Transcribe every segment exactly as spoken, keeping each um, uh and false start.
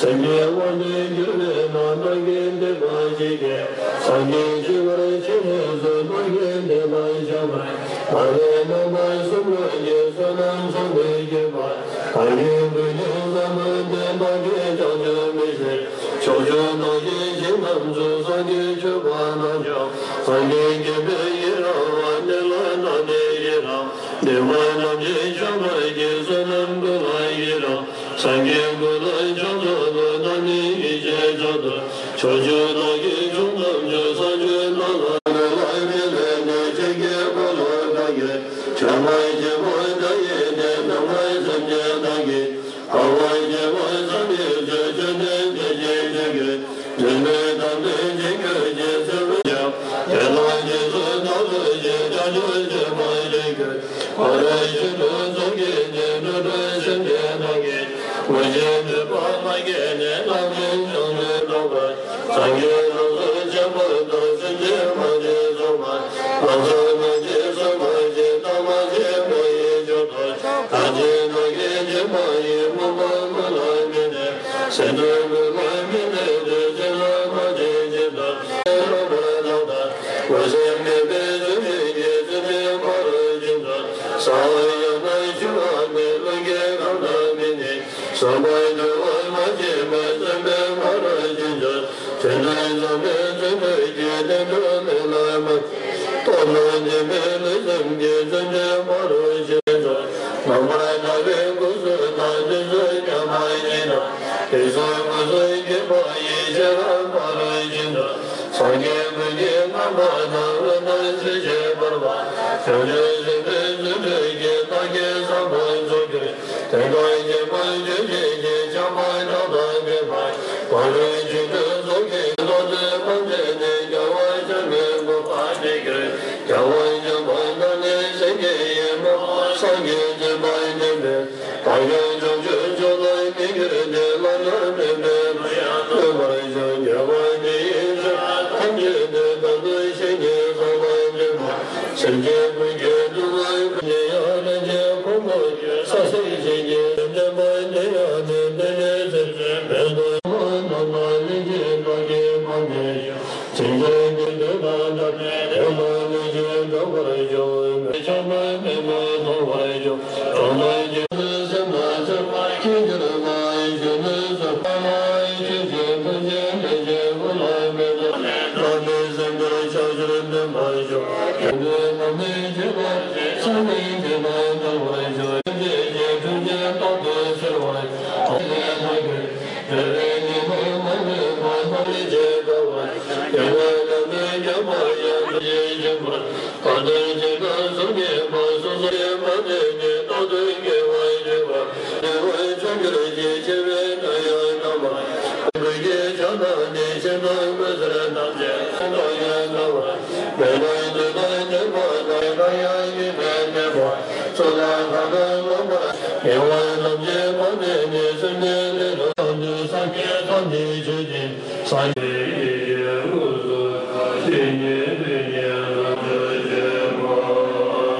སེམས་ཅན་དབང་དུ་གྱུར་པས་ན། བདག་གིས་འདི་ཀ་ཞིག་བགྱི། སངས་རྒྱས་ཆོས་འཁོར་ཆེ་ལས་སུ། བདག་གིས་འདི་ཀ་ཞིག་བགྱི། ང་ལས་རྣམ་པ་གསུམ་ལོག་གི། བསོད་ནམས་བཟང་པོས་གོས་པ། བདག་གི་མགུལ་གྱི་ཟ་མ་སྟེ། བདག་གིས་བྱང་ཆུབ་མི་བྱེད། ཕྱོགས་བཅུ་ནང་གི་ཞིང་རྣམས་སུ། སངས་རྒྱས་མཆོད་པ་རྣམས་ཀྱང་། སངས་རྒྱས་མཁྱེན་པས་ཡི་རང་བ། འདི་ལ་བདག་ནི་ཡི་རང་། འདོད་པ་རྣམས་ཀྱི་མཆོག་ཐོབ་ཀྱི། བསོད་ནམས་ཀུན་ལ་ཡི་རང་། སངས་རྒྱས་ཀུན་ལ་ཕྱག་འཚལ་ལོ། བདག་ནི་ཡེ་ཤེས་མཆོག་ཏུ། ཕྱོགས་བཅུ་ནང་གི་ཕྱོགས་རྣམས་ཀྱི། སངས་རྒྱས་རྣམས་ལ་ལུས་ལ་མི་ལུས་ཏེ། ཆོས་ཀྱི་འཁོར་ལོ་བདག་གིས། ཆོས་མ་བྱས་པ་བདག་ཡིན་ཏེ། སྣང་བའི་སེམས་ཅན་བདག་གིས། ཧ་ལམ་སྐྱེ་བོ་བསམ་མི་ཁྱབ། ཆོས་ནི་དེ་བཞིན་གཤེགས་ཀྱི། འདི་ནི་དམ་པའི་ཆོས་ཀྱི་ཆེད། ཚུལ་ལུགས་ཀྱང་དེ་དག་རྗེས་སུ་བདག་སློབ་ཅིང་། བྱང་ཆུབ་སྤྱོད་པ་ཤེས་ཀྱི། ཕ་རོལ་ཕྱིན་དྲུག་རྫོགས་བགྱིས་ནས། འགྲོ་དྲུག་སེམས་ཅན་བདག་གིས། ངོ་ཤེས་ནུས་པ་མ་སྐྱེས་ནས། ལམ་རིམ་བྱང་ཆུབ་ཐོབ་པར། སངས་རྒྱས་ལམ་སྲོལ་འཆད་པ་ལྟར། སེམས་ཅན་མ་སྐྱེས་སོ་མ། ལམ་སྲོལ་མ་སྐྱེས་སོ་མ་ཞེས། བདག་མ་སྐྱེས་མ་ཡིན་ཕྱོགས་དང་། གང་ཕྱིར་བདག་གིས་བགྱིས་པ་ཡིན། རྨོངས་པ་ཀུན་ལ་མི་གནས། སེམས་ཅན་ཀུན་ལ་མི་གནས་ཏེ། ཅི་ལ་མ་བྱས་ཇི་ལྟར་སློབ་པར་བྱ་དང་། ངོ་ཤེས་མེད་པའི་ཚུལ་ཁྲིམས་ཀྱིས། སེམས་ཅན་ཕ་རོལ་ཕྱིན་དུ། ས་ཡང་ན་ཞུ་བ་མེད། ལུས་འགས་གང་དག་མི་གནས། བསམ་པ་འགྱུར་བ་མ་བྱས་པར། བརྩོན་པས་ཕ་རོལ་ཕྱིན་དུ། ཆོས་ནི་བསམ་པའི་ཚུལ་ཁྲིམས་ཀྱིས། བསྟན་འགྲོ་མི་ལ་མ། སྟོབས་དང་ལྡན་པའི་ལུས་སེམས་ཀྱིས། སེམས་ཅན་ཕ་རོལ་ཕྱིན་དུ། རྣམ་པར་དག་པའི་སྐུ་གསུམ་དང་། དུས་གསུམ་མཉམ་པ་ཉིད་དང་། དུས་གསུམ་སྐུ་གསུམ་མཁྱེན་པ་ཡིས། ཤེས་རབ་ཕ་རོལ་ཕྱིན་དུ། སངས་རྒྱས་ཀུན་གྱི་རྣམ་པ་དང་། འོད་དང་ཚུལ་བཞིན་འབར་བ། བྱང་ཆུབ་སེམས་དཔའི་ཚུལ་ཁྲིམས་ཀྱིས། བདག་གི་བསམ་པ་རྫོགས་གྱུར། དེ་དག་མཁྱེན་པར་གྱུར་ཅིག་ཅེས། བྱམས་པ་བདག་དང་ཕན་པ། ཕ་རོལ་ཕྱིན་དྲུག་རྫོགས་བགྱིས་ནས། ཐོབ་བསྟན་སྤངས་ཏེ་ནི། རྒྱལ་བ་བྱམས་པའི་གོ་འཕང་ཐོབ་གྱུར། རྒྱལ་བ་བྱམས་པ་བདག་ནི་སེང་གེ་ཡིན། སངས་རྒྱས་འཛིན་པ་ཡིན་པས། བདག་ཀྱང་བྱང་ཆུབ་མཆོག་ལ་མི་འགྱུར་ཏེ། བླ་ན་མེད་པའི་གོ་འཕང་ཐོབ་པར་ཤོག། རྒྱལ་བ་འདི་ཡི་སྲས་ཐམས་ཅད་ནི། བདག་ཏུ་བཤེས་གཉེན་བཟང་པོ་འདུས་པ། སེམས་ཅན་ཀུན་གྱི་སྡུག་བསྔལ་ཀུན། དེ་ཡང་སེམས་ཅན་ཀུན་ཐོབ་ཀྱི། སངས་རྒྱས་ཀྱི་བསྟན་པ་འདི་ཡང་ནི། འདི་ནི་སེམས་ཅན་ཕན་ཐོགས་རྣམས་ལ། ལན་གཅིག་བདག་གིས་སྤང་བྱའི་ཕྱིར། སེམས་ཅན་ཀུན་འདུལ་དང་ཐབས་མཁས། དེ་ལ་ལན་གཅིག་འགྲོགས་པར་ཤོག། ཆགས་པ་མེད་པར་ཐོབ་པར་ཤོག། གང་དག་ཀྱང་སེམས་ལ་ཚོར་བ་སྐྱེ་གྱུར་པ། གཞོན་ནུ་གསོད་པ་ལ་ཡི་ཆོས་ཀྱི་ཐུགས་རྗེ་ལས་བྱེད་ཀུན་ལ་མེད་དོ། བདག་ནི་སེམས་ཅན་ཕྱོགས་བཅུར་འདུལ་བར་ཤོག། གཞོན་ནུ་རྣམས་ནི་བྱེད་པ་ཆེ། སངས་རྒྱས་བྱེ་བྲག་འདུལ་བར་ཤོག། སེམས་ཅན་གྱི་ཐུགས་རྗེ་རྟག་ཏུ་གསོལ་བར་ཤོག། ལས་ཐོབ་གྱུར། དེ་བས་ཉོན་མོངས་མ་ལུས་པ། རྣམ་སྨིན་བྱེད་དཀའ་བ། ཡང་ན་ལམ་མི་འགྱངས་པ་ཡང་། ཐུགས་རྗེ་ཆེན་པོས་བཀའ་དང་བཅས་པ་གསུང་གིས་མ། སོ་སོ་ཡི་མ་ནས་ནི། རྟག་ཏུ་དགེ་བ་བགྱིས་པ། བདེ་བ་མཆོག་གྱུར་ཅིག། ཆེ་བའི་དགྲ་ཡང་དག་པ། ཀུན་གྱི་ཕྱག་ན་ནི། ཞིང་དང་དགོན་གསར་ཐམས་ཅད། ལྷ་ཡང་དག་པ། མེ་ཏོག་ཚོགས་དང་ལྡན་པ་དང་། ཁ་ཡང་སྙན་པའི་སྙན་པ། ཚོགས་དང་ལྷ་དང་ལོངས་པ། དགེ་བ་ཐམས་ཅད་མ་ནས་ནི། སེམས་ཅན་ལས་ལོག་ཐམས་ཅད། སངས་རྒྱས་ཐམས་ཅད་མཆོད་ཅིང་། སངས་རྒྱས་ཡེ་ཤེས་དབུས་སུ། ཏིང་ངེ་འཛིན་ཉིད་ལ་སྤྱོད་ཅིང་།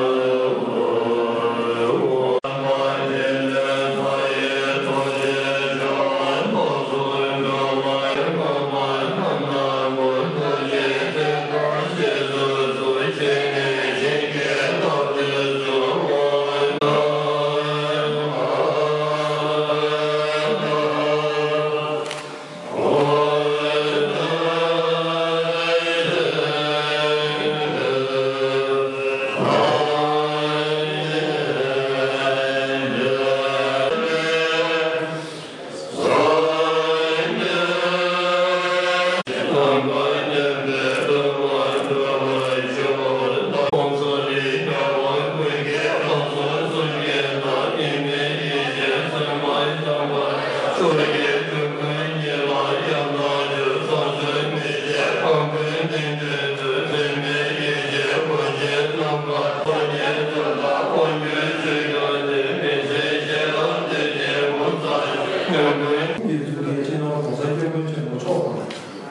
ཡིག་གཟུགས་ཀྱི་སྤྱི་ནོར་༸གོང་ས་༸སྐྱབས་མགོན་ཆེན་པོ་མཆོག་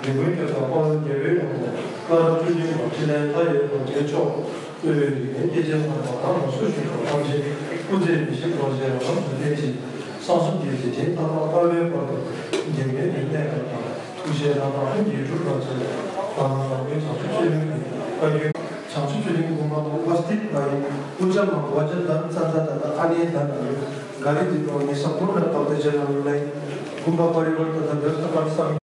དང་། མི་མགོན་ཁྱོད་དང་དཔལ་ལྡན་རྒྱལ་བའི་དབང་པོ་བླ་རབས་བསྟན་འཛིན་པ་འཕྲིན་ལས་མཐའ་ཡས་དབང་ཆེན་མཆོག་དབུས་པའི་རིགས་ལྡན་སྐྱེས་ཆེན་དམ་པ་གང་དང་སུ་བཞུགས་པ་ཐམས་ཅད་སྐུ་ཚེ་མི་ཤིགས་རྡོ་རྗེའི་རང་ལམ་དུ་བརྟན་ཅིང་། གསང་གསུམ་གྱི་རྗེས་དྲན་ད་ལྟ་ལྟ་བའི་བར་དུ་འགལ་མེད་ནས་གནས་པ་དང་། ཐུགས་རྗེ་རྣམ་པར་ལྷུན་གྱིས་གྲུབ་པར་མཛད། ད་ལྟ་དམ་པའི་བྱང་ཆུབ་ཆོས་གླིང་གི་བཀའ་བརྒྱུད། བྱང་ཆུབ་ཆོས་གླིང་དགོན་པ་ལ་དབུ་ཏིག་ལ་ཡིན། དབུ་ཅམ་མ་གོ་ཅན་དང་ཙན་ཙ་ད་ད་ཨ་ནེ་ད་ད་ཡོད། ག་རེ་འདི་དང་ནི་ས་ཕུར་ན་བཏགས་ཏེ་ཇེ་ནང་ལས། དགོན་པ་པ་རི་བར་ད་ད་བེར་ཐ་པར་སམ།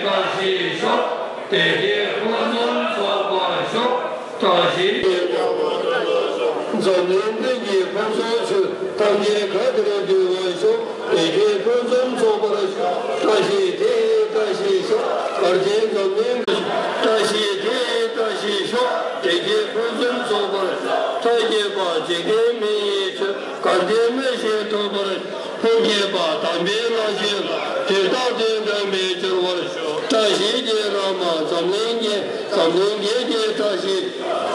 བཀྲ་ཤིས་ཤོག་དེ་རྗེས་ཕུན་སུམ་ཚོགས་པར་ཤོག་བཀྲ་ཤིས། འཛམ་གླིང་སྟེང་གི་ཕུན་སུམ་ཚོགས། ཐམས་ཅད་ག་དེར་འདུ་བར་ཤོག་དེ་རྗེས་ཕུན་སུམ་ཚོགས་པར་ཤོག་བཀྲ་ཤིས་དེ་བཀྲ་ཤིས་ཤོག་བར་ཆད་འཛམ་གླིང་། བཀྲ་ཤིས་དེ་བཀྲ་ཤིས་ཤོག་དེ་རྗེས་ཕུན་སུམ་ཚོགས་པར་ཤོག་ཕྲ་རྒྱས་པ་འཇིག་རྟེན་མི་ཡི་ཆོས། གལ་ཏེ་སྨྲ་ཤེས་ཐོབ་པར་ཤོག་ལྷུན་གྱིས་པ་དམ་པའི་ལྷ་ཞིག་དེ་དག་དེ་འདྲ་མེད་གྱུར་བར་ཤོག་བཀྲ་ཤིས་དེ་རང་མ་འཛམ་གླིང་རྒྱས། འཛམ་གླིང་རྒྱས་ཀྱི་བཀྲ་ཤིས།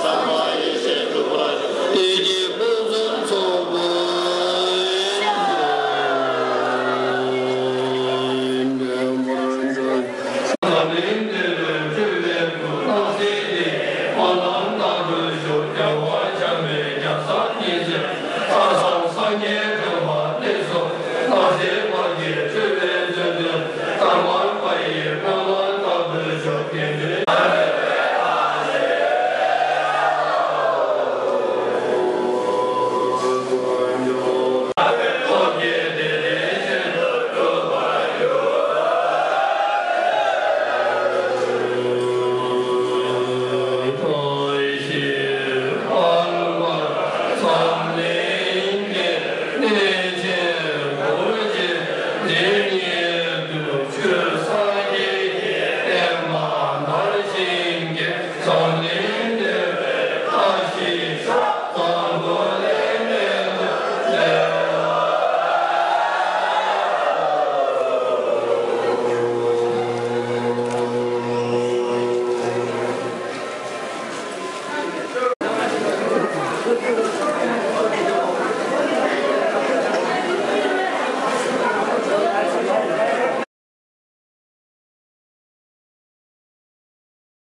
ས་མ་ཡེ་ཤེས་གྲུབ་པར་ཤོག་དེ་